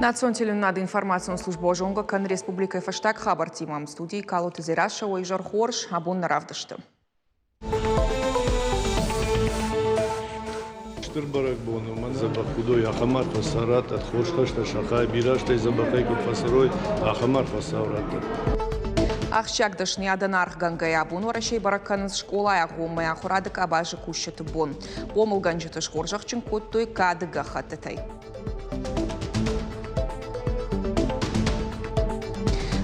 Национ телеуынынады информацион службӕ зонгӕ кӕны республикӕйы фӕстаг хабӕрттимӕ. Студийы Калоты Дзерассӕ уӕ изӕр хорз, абон нӕ равдысты. Стыр бӕрӕгбон у, мӕн дзӕбӕх куыд уой, ахӕм арфӕ сӕ раттӕд, хорз хӕстӕ сӕ бирӕ азтӕй дзӕбӕхӕй куыд фӕцӕрой, ахӕм арфӕ сӕ раттӕд. Ахсджиаг дӕсныйадӕн аргъгӕнгӕйӕ абон Уӕрӕсейы бӕрӕг кӕнынц скъолайы агъоммӕ ахуырады къабазы кусджыты бон. Хъомылгӕнджыты схорзӕхджын кодтой кады гӕххӕттытӕй.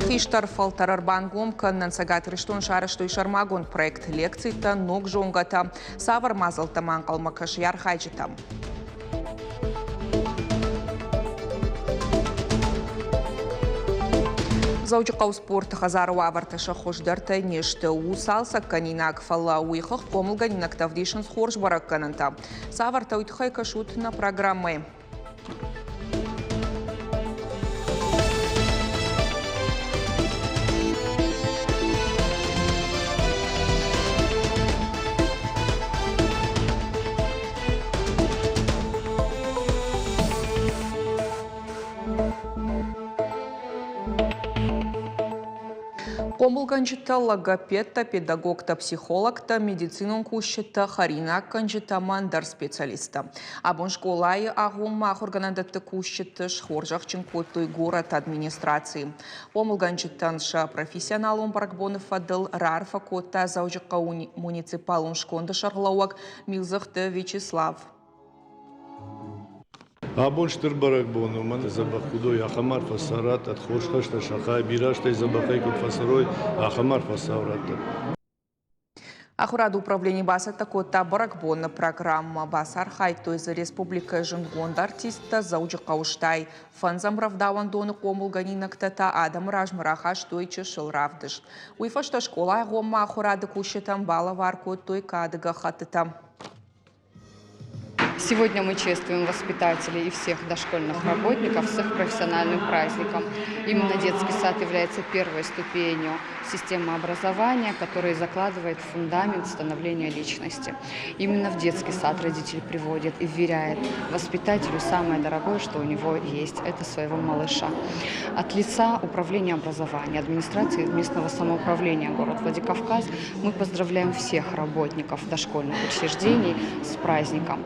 Хистӕр фӕлтӕр ӕрбангом кӕнынӕн Цӕгат Ирыстон сарӕзтой сӕрмагонд проект лекцитӕ, ног зонгӕтӕ, цавӕр мадзӕлттӕм ӕнхъӕлмӕ кӕсы архайджытӕм. Дзӕуджыхъӕуы спорты хӕдзары уавӕртӕ сӕ хуыздӕртӕй не сты. У цалцӕггӕнинаг, фӕлӕ уый хыгъд хъомылгӕнинӕгтӕ ӕвдисынц хорз бӕрӕггӕнӕнтӕ. Цавӕртӕ, уый тыххӕй кӕсут нӕ программӕйы. Хъомылгӕнджытӕ, логопедтӕ, педагогтӕ, психологтӕ, медицинон кусджытӕ, хӕринаггӕнджытӕ ӕмӕ ӕндӕр специалисттӕ. Абон скъолайы агъоммӕ ахуыргӕнӕндӕтты кусджыты схорзӕхджын кодтой горӕты администрацийы. Хъомылгӕнджытӕн сӕ профессионалон бӕрӕгбоны фӕдыл раарфӕ кодта Дзӕуджыхъӕуы муниципалон сконды сӕргълӕууӕг Милдзыхты Вячеслав. Абон стыр бӕрӕгбон у, мӕн дзӕбӕх куыд уой, ахӕм арфӕ сӕ раттӕд, хорз хӕстӕ сӕ хай, бирӕ азтӕй дзӕбӕхӕй куыд фӕцӕрой, ахӕм арфӕ сӕ раттӕд. Ахуырады управлени бацӕттӕ кодта бӕрӕгбоны программӕ. Бацархайдтой дзы республикӕйы зындгонд артисттӕ Дзӕуджыхъӕуы стай. Фӕндзӕм рӕвдауӕндоны хъомылгӕнинӕгтӕ та адӕмы размӕ рахастой чысыл равдыст. Уый фӕстӕ скъолайы агъоммӕ ахуырады кусджытӕн балӕвар кодтой кады гӕххӕттытӕ. Сегодня мы чествуем воспитателей и всех дошкольных работников с их профессиональным праздником. Именно детский сад является первой ступенью системы образования, которая закладывает фундамент становления личности. Именно в детский сад родитель приводит и вверяет воспитателю самое дорогое, что у него есть, это своего малыша. От лица Управления образования, администрации местного самоуправления город Владикавказ мы поздравляем всех работников дошкольных учреждений с праздником.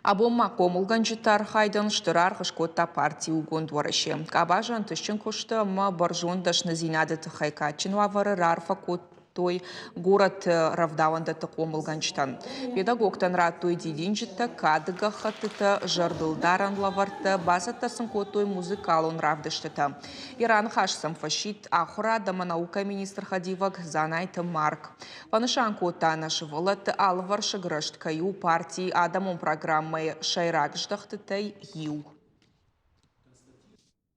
Абон ма хъомылгӕнджыты архайдӕн стыр аргъ скодта парти Иугонд Уӕрӕсе. Къабазы ӕнтыстджын куысты ӕмӕ бӕрзонд дӕсныдзинады тыххӕй кадджын уавӕры раарфӕ кодтой горӕты рӕвдауӕндӕтты хъомылгӕнджытӕн. Педагогтӕн радтой дидинджытӕ, кады гӕххӕттытӕ, зӕрдылдарӕн лӕвӕрттӕ, бацӕттӕ сын кодтой музыкалон равдыстытӕ. Йӕ раныхас сӕм фӕсидт ахуырад ӕмӕ наукӕйы министр хӕдивӕг Дзанайты Марк. Фӕнысан кодта, нӕ сывӕллӕтты алывӕрсыг рӕзт кӕй у партийы адӕмон программӕйы сӕйраг здӕхтытӕй иу.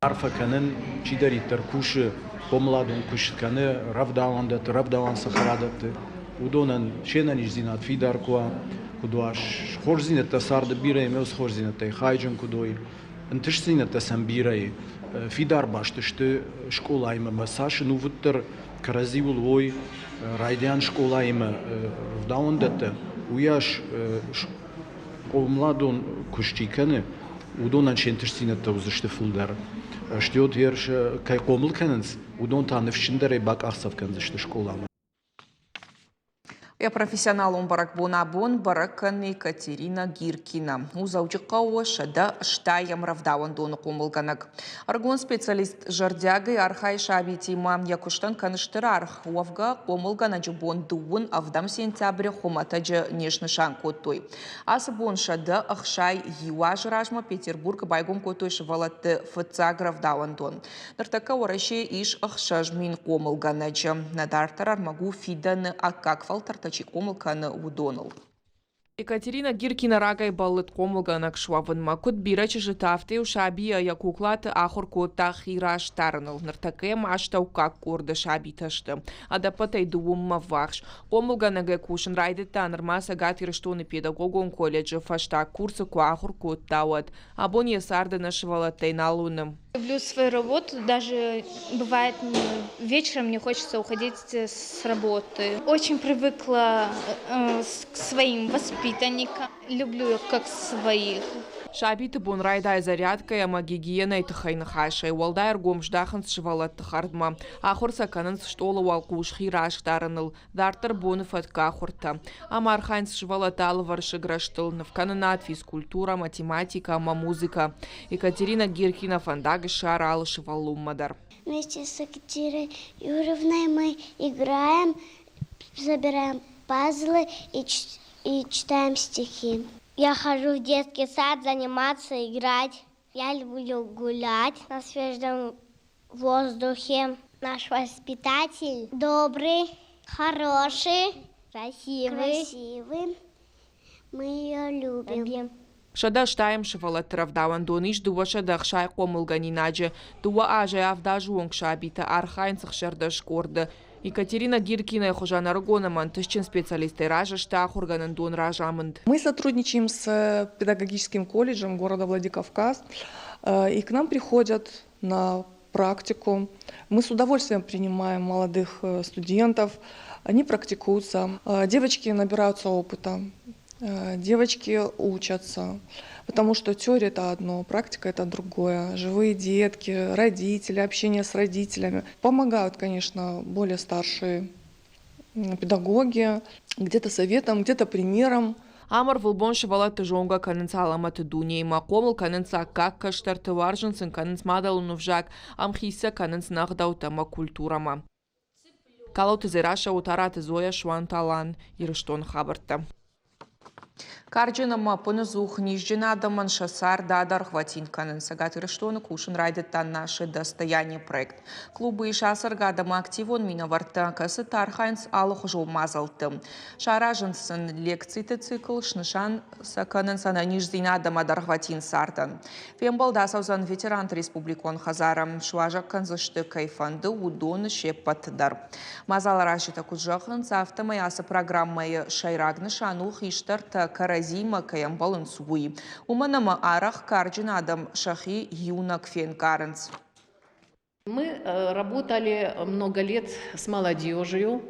Арфӕ кӕнын, чидӕриддӕр кусы, хъомыладон куыст кӕны рӕвдауӕндӕтты, рӕвдауӕн цӕхӕрадӕтты, уыдонӕн се нӕниздзинад фидар куы уа, куыд уа, хорздзинӕдтӕ царды бирӕ ӕмӕ уыцы хорздзинӕдтӕй хайджын куыд уой, ӕнтыстдзинӕдтӕ сӕм бирӕ и, фидар баст сты скъолаимӕ ӕмӕ цас ӕнувыддӕр кӕрӕдзиуыл уой райдиан скъолаимӕ рӕвдауӕндӕттӕ, уыйас хъомыладон куыст чи кӕны, уыдонӕн се нтыстдзинӕдтӕ уыдзысты фылдӕр. Стӕй кӕй хъомыл кӕнынц, уыдон та ныфсджындӕрӕй бакъахдзӕф кӕндзысты скъоламӕ. Йӕ профессионалон бӕрӕгбон абон бӕрӕг кӕны Екатерина Гиркина. У Дзӕуджыхъӕуы 180-ӕм рӕвдауӕндоны хъомылгӕнӕг. Ӕрыгон специалист зӕрдиагӕй архайы сабитимӕ. Йӕ куыстӕн кӕны стыр аргъ. Уӕвгӕ, хъомылгӕнӕджы бон дыууын ӕвдӕм сентябры хуымӕтӕджы не снысан кодтой. Ацы бон 161 азы размӕ Петербургы байгом кодтой сывӕллӕтты фыццаг рӕвдауӕндон. Ныртӕккӕ Уӕрӕсейы ис 6000 хъомылгӕнӕджы. Нӕ дарддӕр ӕрмӕг у фидӕны аккаг фӕлтӕртӕ чи хъомыл кӕны, уыдоныл. Екатерина Гиркина рагӕй бӕллыд хъомылгӕнӕг суӕвынмӕ. Куыд бирӕ чызджытӕ, афтӕ-иу сабийӕ йӕ куклаты ахуыр кодта хи растдарыныл. Ныртӕккӕ йӕм астӕуккаг къорды сабитӕ сты. Ӕдӕппӕтӕй дыууынмӕ ввахс. Хъомылгӕнӕгӕй кусын райдыдта нырма Цӕгат Ирыстоны педагогон колледжы фӕстаг курсы куы ахуыр кодта, уӕд. Абон йӕ цард ӕнӕ сывӕллӕттӕй нал уыны. Люблю свою работу, даже бывает вечером мне хочется уходить с работы. Очень привыкла к своим воспитанникам, люблю их как своих. Сабиты бон райдайы зарядкӕйӕ ӕмӕ гигиенӕйы тыххӕй ныхасӕй. Уӕлдай ӕргом здахынц сывӕллӕтты хӕрдмӕ. Ахуыр сӕ кӕнынц стъолы уӕлхъус хи раст дарыныл. Дарддӕр боны фӕткы ахуыртӕ. Ам архайынц сывӕллӕтты алывӕрсыг рӕзтыл, нывкӕнынад, физкультурӕ, математикӕ ӕмӕ музыкӕ. Екатерина Гиркина фӕндаг ссары алы сывӕллонмӕ дӕр. Вместе с Екатериной Юрьевной мы играем, собираем пазлы и читаем стихи. Я хожу в детский сад заниматься, играть. Я люблю гулять на свежем воздухе. Наш воспитатель добрый, хороший, красивый. Красивый. Мы ее любим. 180 сывӕллӕтты рӕвдауӕндоны ис 260 хъомылгӕнинаджы. Дыууӕ азӕй авд азы онг сабитӕ архайынц 16 къорды. Екатерина Гиркинайы хуызӕн ӕрыгон ӕмӕ ӕнтыстджын специалисттӕй разы сты ахуыргӕнӕндон разамынд. Мы сотрудничаем с педагогическим колледжем города Владикавказ, и к нам приходят на практику. Мы с удовольствием принимаем молодых студентов, они практикуются. Девочки набираются опыта, девочки учатся, потому что теория это одно, практика это другое. Живые детки, родители, общение с родителями. Помогают, конечно, более старшие педагоги, где-то советом, где-то примером. Ам ӕрвылбон сывӕллӕтты зонгӕ кӕнынц алӕмӕты дунеимӕ, хъомыл кӕнынц аккаг кӕстӕрты, уарзын сын кӕнынц мадӕлон ӕвзаг, ӕмхиц сӕ кӕнынц нӕ ӕгъдӕуттӕ ӕмӕ культурӕмӕ. Калоты Дзерассӕ, Отараты Зоя, Суанты Алан, Ирыстоны хабӕрттӕ. Карджын ӕмӕ ӕппынӕдзух низджын адӕмӕн сӕ цард адӕргъвӕтин кӕнын. Цӕгат Ирыстоны кусын райдыдта «Наше достояние» проект. Клубы ис ацӕргӕ адӕмы активон минӕвӕрттӕ, кӕцытӕ архайынц алыхуызон мадзӕлтты. Саразынц сын лекциты цикл, снысан сӕ кӕнынц ӕнӕниздзинад ӕмӕ дӕргъвӕтин цардӕн. Фембӕлд ацӕудзӕн ветеранты республикон хӕдзары. Суазӕг кӕндзысты, кӕй фӕнды, уыдоны се ппӕт дӕр. Мадзаларазджытӕ куыд зӕгъынц, афтӕмӕй ацы программӕйы сӕйраг нысан у хистӕртӕ кӕрӕдзимӕ кӕй ӕмбӕлынц, уый. Уымӕн ӕмӕ арӕх карджын адӕм сӕхи иунӕг фенкъарынц. Мы работали много лет с молодежью,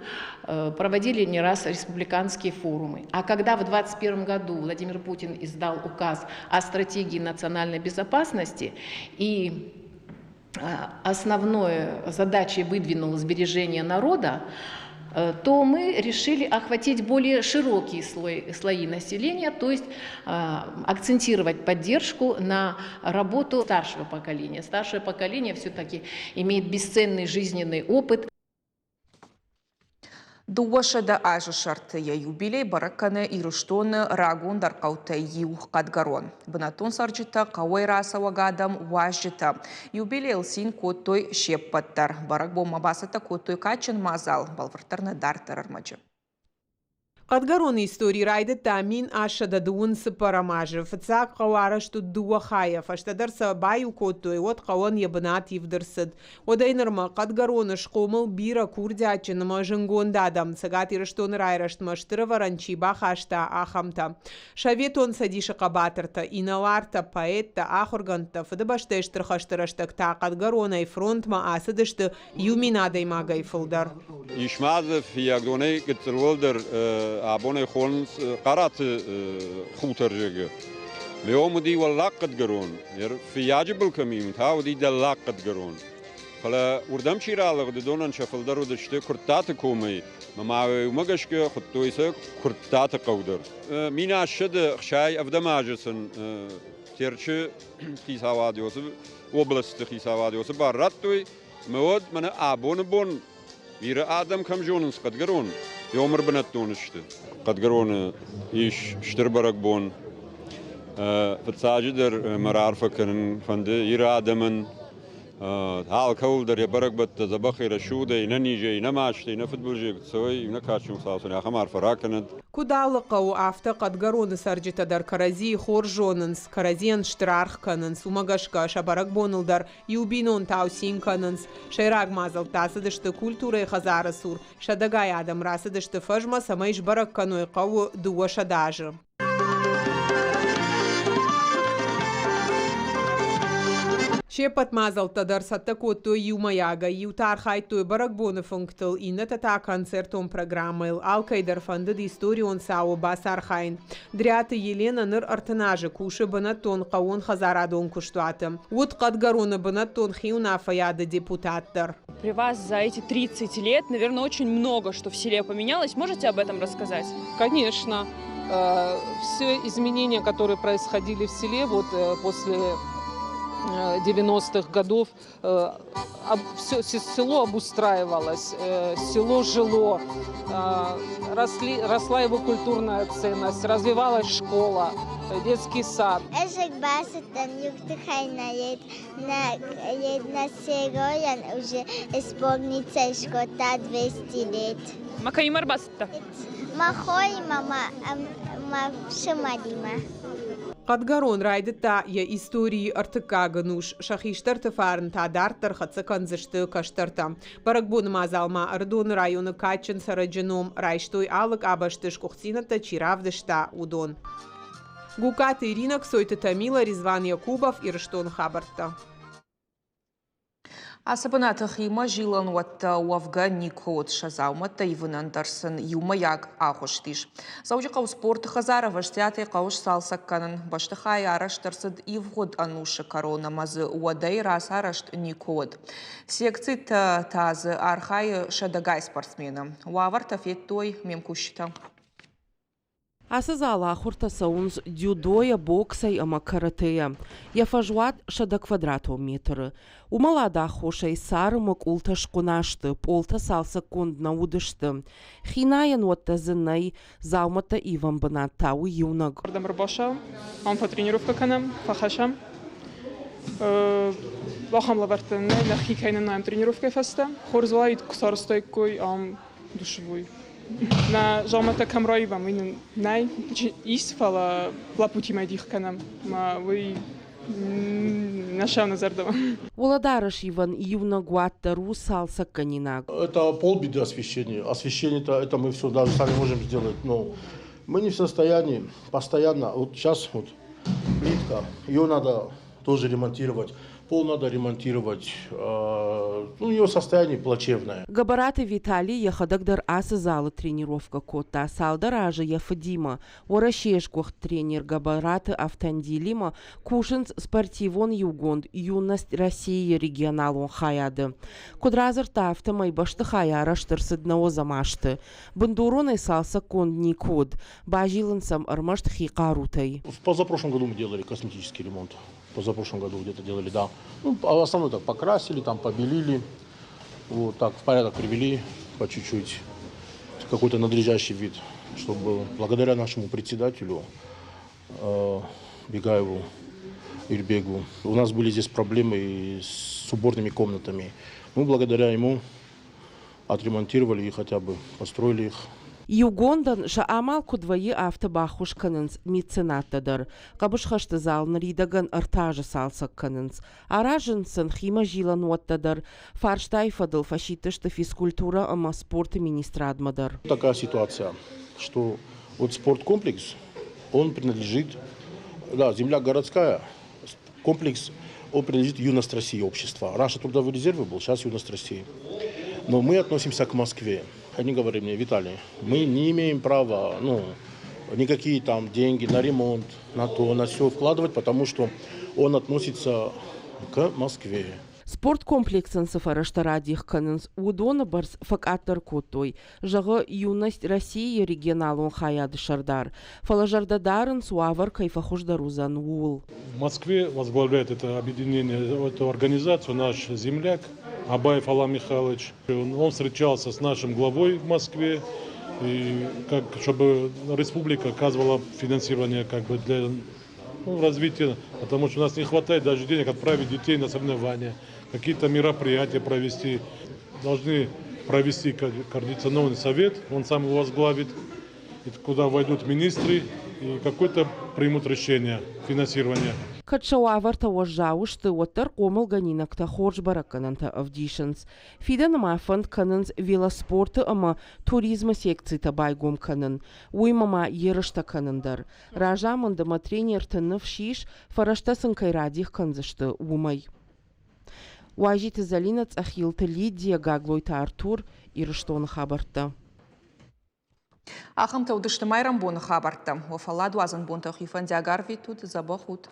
проводили не раз республиканские форумы. А когда в 2021 году Владимир Путин издал указ о стратегии национальной безопасности и основной задачей выдвинул сбережение народа, то мы решили охватить более широкие слои населения, то есть акцентировать поддержку на работу старшего поколения. Старшее поколение все-таки имеет бесценный жизненный опыт. 200 азы сӕрты йӕ юбилей бӕрӕг кӕны Ирыстоны рагондӕр хъӕутӕй иу Хъӕдгӕрон. Бынӕттон цӕрджытӕ, хъӕуӕй рацӕуӕг адӕм, уазджытӕ. Юбилейыл цин кодтой се ппӕт дӕр. Бӕрӕгбонмӕ бацӕттӕ кодтой кадджын мадзал, бӕлвырддӕр нӕ дарддӕр ӕрмӕджы. Хъӕдгӕроны истори райдыдта 1824 азы. Фыццаг хъӕу арӕзт уыд дыууӕ хайӕ, фӕстӕдӕр сӕ баиу кодтой, уӕд хъӕуӕн йӕ бынат ивд ӕрцыд. Уӕдӕй нырмӕ Хъӕдгӕроны схъомыл бирӕ курдиатджын ӕмӕ зынгонд адӕм, Цӕгат Ирыстоны райрӕзтмӕ стыр ӕвӕрӕн чи бахаста, ахӕмтӕ. Советон Цӕдисы хъӕбатыртӕ, инӕлартӕ, поэттӕ, ахуыргӕндтӕ Фыдыбӕстӕйы Стыр хӕсты рӕстӕг та Хъӕдгӕронӕй фронтмӕ ацыдысты иу мин адӕймагӕй фылдӕр. Ис ма дзы Фыййагдонӕй гыццыл уӕлдӕр абонӕй хонынц Хъараты хутор, зӕгъгӕ. Леом уыди Уӕллаг Хъӕдгӕрон, Фыййаджы был кӕм и, та уыди Дӕллаг Хъӕдгӕрон. Фӕлӕ уырдӕм чи ралыгъд, уыдонӕн сӕ фылдӕр уыдысты Куырттаты комӕй, ӕмӕ ма уымӕ гӕсгӕ хуыдтой сӕ Куырттаты хъӕу дӕр. 1868 азы сын Терчы хицауад, областы хицауад уыцы бар радтой, ӕмӕ уӕд мӕнӕ абоны бон бирӕ адӕм кӕм зонынц Хъӕдгӕрон, ёмыр бынӕттон сты. Хъӕдгӕроны ис стыр бӕрӕгбон. Фыццаджыдӕр мӕ раарфӕ кӕнын фӕнды Иры адӕмӕн, алкӕуыл дӕр йӕ бӕрӕгбӕттӕ дзӕбӕхӕй, рӕсугъдӕй, нӕнизӕй, нӕ мастӕй, нӕ фыдбылызӕй куыд цӕуой, нӕ кадджын Хуыцау сын ахӕм арфӕ ракӕнӕд. Куыд алы хъӕуы, афтӕ Хъӕдгӕроны цӕрджытӕ дӕр кӕрӕдзийы хорз зонынц, кӕрӕдзийӕн стыр аргъ кӕнынц. Уымӕ гӕсгӕ сӕ бӕрӕгбоныл дӕр иу бинонтау цин кӕнынц. Сӕйраг мадзӕлттӕ ацыдысты культурӕйы хӕдзары цур. Сӕдӕгай адӕм рацыдысты фӕзмӕ, цӕмӕй сбӕрӕг кӕной хъӕуы 200 азы. Се ппӕт мадзӕлттӕ дӕр цӕттӕ кодтой иумӕйагӕй. Иутӕ архайдтой бӕрӕгбоны фынгтыл, иннӕтӕ та концертон программӕйыл. Алкӕй дӕр фӕндыд историон цауы бацархайын. Дриаты Еленӕ ныр 30 азы кусы бынӕттон хъӕууонхӕдзарадон куыстуаты. Уыд Хъӕдгӕроны бынӕттон хиуынаффӕйады депутат дӕр. При вас за эти 30 лет, наверное, очень много что в селе поменялось. Можете об этом рассказать? Конечно. Все изменения, которые происходили в селе вот после 90-х годов, все село обустраивалось, село жило, росла его культурная ценность, развивалась школа, детский сад. Ӕз ӕрбацыдтӕн иу тыххӕй нӕ селойӕн уже исполнится скоро 200 лет. Ма кӕимӕ ӕрбацыдтӕ? Мӕ хоимӕ, мӕ фсымӕримӕ. Хъӕдгӕрон райдыдта йӕ историйы ӕртыккаг ӕнус. Сӕ хистӕрты фарн та дарддӕр хӕццӕ кӕндзысты кӕстӕртӕ. Бӕрӕгбоны мадзалмӕ Ӕрыдоны районы кадджын цӕрӕджы ном райстой алы къабӕзты сгуыхтдзинӕдтӕ чи равдыста, уыдон. Гукаты Ирина, Ксойты Тамила, Резван Якубов, Ирыстоны хабӕрттӕ. Ацы бынаты химӕ зилӕн уӕттӕ уӕвгӕ никуы уыд, сӕ дзаумӕттӕ ивынӕн дӕр сын иумӕйаг агъуыст ис. Дзӕуджыхъӕуы спорты хӕдзар ӕвӕстиатӕй хъӕуы сцалцӕг кӕнын. Бӕстыхай арӕзт ӕрцыд ивгъуыд ӕнусы кӕрон ӕмӕ дзы уӕдӕй рацарӕзт никуы уыд. Секцитӕ та дзы архайы сӕдӕгай спортсмены. Уавӕртӕ федтой ме мкусджытӕ. Ацы залы ахуыртӕ цӕуынц дзюдойӕ, боксӕй ӕмӕ каратэйӕ. Йӕ фӕзуат 100 квадратон метры. Уымӕлады аххосӕй цары мӕкъуылтӕ схъуына сты, пъолтӕ цалцӕггонд нӕ уыдысты. Хинайӕн уӕттӕ дзы нӕй, дзаумӕттӕ ивӕн бынат та у иунӕг. Ардӕм ӕрбацӕуӕм, ам фӕтренировкӕ кӕнӕм, фӕхӕссӕм. Ахӕм лӕвӕрттӕ нӕй, нӕхи кӕй ныннайӕм тренировкӕйы фӕстӕ. Хорз уаид, куы сарӕзтаиккой ам душевой. Нӕ дзаумӕттӕ кӕм раивӕм, уый нын нӕй. Ис, фӕлӕ лӕппутимӕ дих кӕнӕм. Ӕмӕ уый нӕ сӕ зӕрдӕмӕ. Уӕлӕдарӕс ивӕн иунӕг уат дӕр у цалцӕггӕнинаг. Это полбеды освещение. Освещение-то это мы все даже сами можем сделать, но мы не в состоянии постоянно. Вот сейчас вот плитка, ее надо тоже ремонтировать. Пол надо ремонтировать. Ну, ее состояние плачевное. Гӕбӕраты Витали йӕхӕдӕг дӕр ацы залы тренировкӕ кодта цалдӕр азы йӕ фыдимӕ. Уӕрӕсейы сгуыхт тренер Гӕбӕраты Автандилимӕ кусынц спортивон иугонд «Юность России» регионалон хайады. Куыд радзырдта, афтӕмӕй бӕстыхай арӕзт ӕрцыд нӕуӕдзӕм азты. Бындуронӕй цалцӕггонд никуы уыд, базилынц ӕм ӕрмӕст хи хъарутӕй. В позапрошлом году мы делали косметический ремонт. Позапрошлом году где-то делали, да. Ну, а в основном так покрасили, там побелили, вот так в порядок привели по чуть-чуть. Какой-то надлежащий вид, чтобы был. Благодаря нашему председателю Бегаеву Ирбегу. У нас были здесь проблемы и с уборными комнатами. Ну, благодаря ему отремонтировали их хотя бы, построили их. Иугондӕн сӕ амал куыд вӕййы, афтӕ баххуыс кӕнынц меценаттӕ дӕр. Хъӕбысхӕсты зал ныридӕгӕн ӕртӕ азы цалцӕг кӕнынц. Аразынц сын химӕзилӕн уӕттӕ дӕр. Фарстайы фӕдыл фӕсидтысты физкультурӕ ӕмӕ спорты министрадмӕ дӕр. Такая ситуация, что вот спорткомплекс, он принадлежит, да, земля городская, комплекс, он принадлежит Юность России общества. Раньше трудовые резервы был, сейчас Юность России. Но мы относимся к Москве. Они говорят мне: «Виталий, мы не имеем права, ну, никакие там деньги на ремонт, на то, на все вкладывать, потому что он относится к Москве». Спорткомплексӕн цы фӕрӕзтӕ радих кӕнынц, уыдоны бӕрц фӕкъаддӕр кодтой, зӕгъы «Юность России» регионалон хайады сӕрдар. Фӕлӕ зӕрдӕ дарынц, уавӕр кӕй фӕхуыздӕр уыдзӕн, ууыл. В Москве возглавляет это объединение, эту организацию наш земляк Абаев Алан Михайлович. Он встречался с нашим главой в Москве, и как, чтобы республика оказывала финансирование как бы для, ну, развития, потому что у нас не хватает даже денег отправить детей на соревнования, какие-то мероприятия провести. Должны провести координационный совет, он сам его возглавит, куда войдут министры и какое-то примут решение финансирования. Кӕд сӕ уавӕртӕ уӕззау сты, уӕддӕр хъомылгӕнинӕгтӕ хорз бӕрӕггӕнӕнтӕ ӕвдисынц. Фидӕны ма фӕнд кӕнынц велоспорты ӕмӕ туризмы секцитӕ байгом кӕнын, уыимӕ ма ерыстӕ кӕнын дӕр. Разамынд ӕмӕ тренерты ныфс ис, фӕрӕзтӕ сын кӕй радих кӕндзысты, уымӕй. Уазиты Зӕлинӕ, Цъӕхилты Лидия, Гаглойты Артур, Ирыстоны хабӕрттӕ. Ахӕмтӕ уыдысты майрӕмбоны хабӕрттӕ. Уӕ фӕлладуадзӕн бонтӕ хи фӕндиаг арвитут, дзӕбӕх ут!